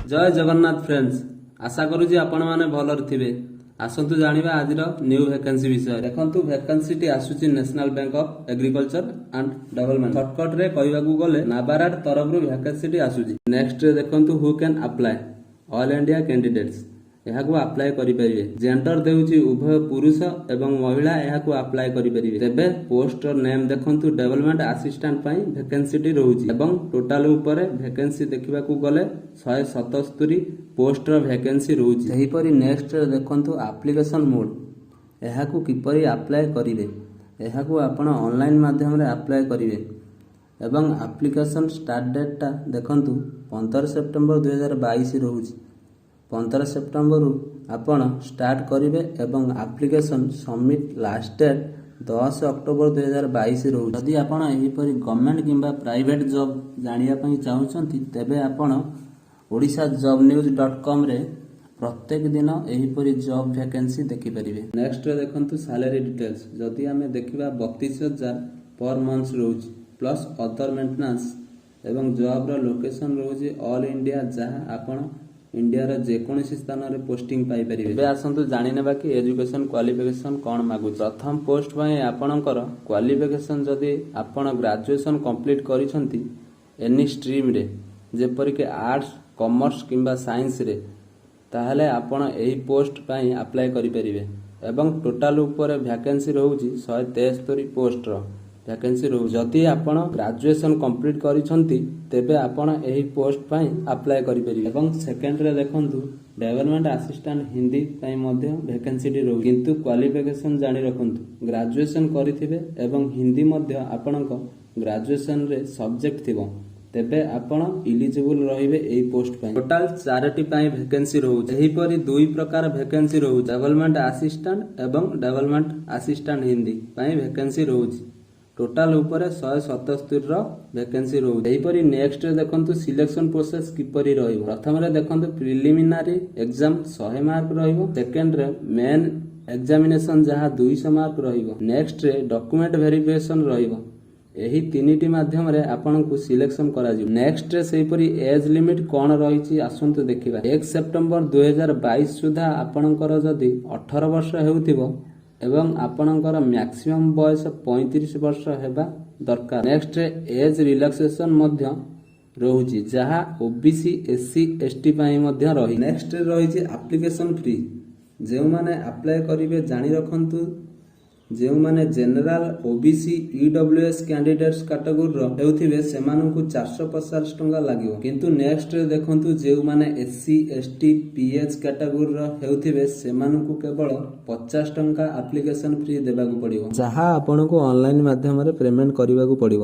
ଜୟ Jagannath friends, ଆଶା କରୁଛି ଆପଣମାନେ ଭଲରେ ଥିବେ। ଆସନ୍ତୁ ଜାଣିବା ଆଜିର ନ୍ୟୁ ଭ୍ୟାକେନ୍ସି ବିଷୟରେ। ଦେଖନ୍ତୁ, ଭ୍ୟାକେନ୍ସିଟି ଆସୁଛି National Bank of Agriculture and Development, ସର୍ଟକଟରେ କହିବାକୁ ଗଲେ ନାବାର୍ଡ ତରଫରୁ ଭ୍ୟାକେନ୍ସିଟି ଆସୁଛି। ନେକ୍ସଟ ଦେଖନ୍ତୁ, who can apply? All India candidates ଏହାକୁ ଆପ୍ଲାଏ କରିପାରିବେ। ଜେଣ୍ଡର ଦେଉଛି, ଉଭୟ ପୁରୁଷ ଏବଂ ମହିଳା ଏହାକୁ ଆପ୍ଲାଏ କରିପାରିବେ। ତେବେ ପୋଷ୍ଟର ନେମ୍ ଦେଖନ୍ତୁ, ଡେଭଲପମେଣ୍ଟ ଆସିଷ୍ଟାଣ୍ଟ ପାଇଁ ଭ୍ୟାକେନ୍ସିଟି ରହୁଛି ଏବଂ ଟୋଟାଲ ଉପରେ ଭ୍ୟାକେନ୍ସି ଦେଖିବାକୁ ଗଲେ 177 ପୋଷ୍ଟର ଭ୍ୟାକେନ୍ସି ରହୁଛି। ସେହିପରି ନେକ୍ସଟ ଦେଖନ୍ତୁ, ଆପ୍ଲିକେସନ ମୋଡ୍, ଏହାକୁ କିପରି ଆପ୍ଲାଏ କରିବେ? ଏହାକୁ ଆପଣ ଅନଲାଇନ ମାଧ୍ୟମରେ ଆପ୍ଲାଏ କରିବେ ଏବଂ ଆପ୍ଲିକେସନ ଷ୍ଟାର୍ଟ ଡେଟ୍ଟା ଦେଖନ୍ତୁ, 15 ସେପ୍ଟେମ୍ବର 2022 ରହୁଛି। 15 ସେପ୍ଟେମ୍ବରରୁ ଆପଣ ଷ୍ଟାର୍ଟ କରିବେ ଏବଂ application submit last date 10 October 2022 ରହୁଛି। ଯଦି ଆପଣ ଏହିପରି ଗଭର୍ଣ୍ଣମେଣ୍ଟ କିମ୍ବା ପ୍ରାଇଭେଟ ଜବ୍ ଜାଣିବା ପାଇଁ ଚାହୁଁଛନ୍ତି, ତେବେ ଆପଣ ଓଡ଼ିଶା ଜବ୍ ନ୍ୟୁଜ୍ ଡଟ୍ କମ୍ରେ ପ୍ରତ୍ୟେକ ଦିନ ଏହିପରି ଜବ୍ ଭ୍ୟାକେନ୍ସି ଦେଖିପାରିବେ। ନେକ୍ସଟ ଦେଖନ୍ତୁ, ସାଲାରୀ ଡିଟେଲ୍ସ ଯଦି ଆମେ ଦେଖିବା, 32,000 ପର ମନ୍ଥ ରହୁଛି, ପ୍ଲସ୍ ଅଦର ମେଣ୍ଟେନାନ୍ସ ଏବଂ ଜବ୍ର ଲୋକେସନ ରହୁଛି ଅଲ୍ ଇଣ୍ଡିଆ, ଯାହା ଆପଣ ଇଣ୍ଡିଆର ଯେକୌଣସି ସ୍ଥାନରେ ପୋଷ୍ଟିଂ ପାଇପାରିବେ। ଏବେ ଆସନ୍ତୁ ଜାଣିନେବା କି ଏଜୁକେସନ କ୍ୱାଲିଫିକେସନ କ'ଣ ମାଗୁଛି। ପ୍ରଥମ ପୋଷ୍ଟ ପାଇଁ ଆପଣଙ୍କର କ୍ୱାଲିଫିକେସନ, ଯଦି ଆପଣ ଗ୍ରାଜୁଏସନ କମ୍ପ୍ଲିଟ୍ କରିଛନ୍ତି ଏନି ଷ୍ଟ୍ରିମ୍ରେ, ଯେପରିକି ଆର୍ଟସ, କମର୍ସ କିମ୍ବା ସାଇନ୍ସରେ, ତାହେଲେ ଆପଣ ଏହି ପୋଷ୍ଟ ପାଇଁ ଆପ୍ଲାଏ କରିପାରିବେ ଏବଂ ଟୋଟାଲ ଉପରେ ଭ୍ୟାକେନ୍ସି ରହୁଛି 173 ପୋଷ୍ଟର ଭ୍ୟାକେନ୍ସି ରହୁଛି। ଯଦି ଆପଣ ଗ୍ରାଜୁଏସନ କମ୍ପ୍ଲିଟ୍ କରିଛନ୍ତି, ତେବେ ଆପଣ ଏହି ପୋଷ୍ଟ ପାଇଁ ଆପ୍ଲାଏ କରିପାରିବେ। ଏବଂ ସେକେଣ୍ଡରେ ଦେଖନ୍ତୁ, ଡେଭଲପମେଣ୍ଟ ଆସିଷ୍ଟାଣ୍ଟ ହିନ୍ଦୀ ପାଇଁ ମଧ୍ୟ ଭ୍ୟାକେନ୍ସିଟି ରହୁଛି। କିନ୍ତୁ କ୍ୱାଲିଫିକେସନ ଜାଣି ରଖନ୍ତୁ, ଗ୍ରାଜୁଏସନ କରିଥିବେ ଏବଂ ହିନ୍ଦୀ ମଧ୍ୟ ଆପଣଙ୍କ ଗ୍ରାଜୁଏସନରେ ସବଜେକ୍ଟ ଥିବ, ତେବେ ଆପଣ ଇଲିଜିବୁଲ ରହିବେ ଏହି ପୋଷ୍ଟ ପାଇଁ। ଟୋଟାଲ ଚାରୋଟି ପାଇଁ ଭ୍ୟାକେନ୍ସି ରହୁଛି। ଏହିପରି ଦୁଇ ପ୍ରକାର ଭ୍ୟାକେନ୍ସି ରହୁଛି, ଡେଭଲପମେଣ୍ଟ ଆସିଷ୍ଟାଣ୍ଟ ଏବଂ ଡେଭଲପମେଣ୍ଟ ଆସିଷ୍ଟାଣ୍ଟ ହିନ୍ଦୀ ପାଇଁ ଭ୍ୟାକେନ୍ସି ରହୁଛି। ଟୋଟାଲ ଉପରେ 177ର ଭ୍ୟାକେନ୍ସି ରହୁଛି। ଏହିପରି ନେକ୍ସଟ ଦେଖନ୍ତୁ, ସିଲେକ୍ସନ ପ୍ରୋସେସ କିପରି ରହିବ। ପ୍ରଥମରେ ଦେଖନ୍ତୁ, ପ୍ରିଲିମିନାରୀ ଏକ୍ଜାମ 100 ମାର୍କ ରହିବ। ସେକେଣ୍ଡରେ ମେନ୍ ଏକ୍ଜାମିନେସନ, ଯାହା 200 ମାର୍କ ରହିବ। ନେକ୍ସଟରେ ଡକୁମେଣ୍ଟ ଭେରିଫିକେସନ ରହିବ। ଏହି ତିନିଟି ମାଧ୍ୟମରେ ଆପଣଙ୍କୁ ସିଲେକ୍ସନ କରାଯିବ। ନେକ୍ସଟରେ ସେହିପରି ଏଜ୍ ଲିମିଟ କ'ଣ ରହିଛି, ଆସନ୍ତୁ ଦେଖିବା। 1 ସେପ୍ଟେମ୍ବର 2022 ସୁଦ୍ଧା ଆପଣଙ୍କର ଯଦି 18 ବର୍ଷ ହେଉଥିବ ଏବଂ ଆପଣଙ୍କର ମ୍ୟାକ୍ସିମମ୍ ବୟସ 35 ବର୍ଷ ହେବା ଦରକାର। ନେକ୍ସଟରେ ଏଜ୍ ରିଲାକ୍ସେସନ ମଧ୍ୟ ରହୁଛି, ଯାହା ଓବିସି, ଏସସି, ଏସଟି ପାଇଁ ମଧ୍ୟ ରହିଛି। ନେକ୍ସଟ ରହିଛି ଆପ୍ଲିକେସନ ଫି। ଯେଉଁମାନେ ଆପ୍ଲାଏ କରିବେ, ଜାଣି ରଖନ୍ତୁ, ଯେଉଁମାନେ ଜେନେରାଲ, ଓବିସି, ଇଡବ୍ଲ୍ୟୁଏସ୍ କ୍ୟାଣ୍ଡିଡେଟ୍ସ କାଟେଗୋରୀର ହେଉଥିବେ, ସେମାନଙ୍କୁ 450 ଟଙ୍କା ଲାଗିବ। କିନ୍ତୁ ନେକ୍ସଟ ଦେଖନ୍ତୁ, ଯେଉଁମାନେ ଏସସି, ଏସଟି, ପିଏଚ୍ କାଟେଗୋରୀର ହେଉଥିବେ, ସେମାନଙ୍କୁ କେବଳ 50 ଟଙ୍କା ଆପ୍ଲିକେସନ ଫି ଦେବାକୁ ପଡ଼ିବ, ଯାହା ଆପଣଙ୍କୁ ଅନଲାଇନ ମାଧ୍ୟମରେ ପେମେଣ୍ଟ କରିବାକୁ ପଡ଼ିବ।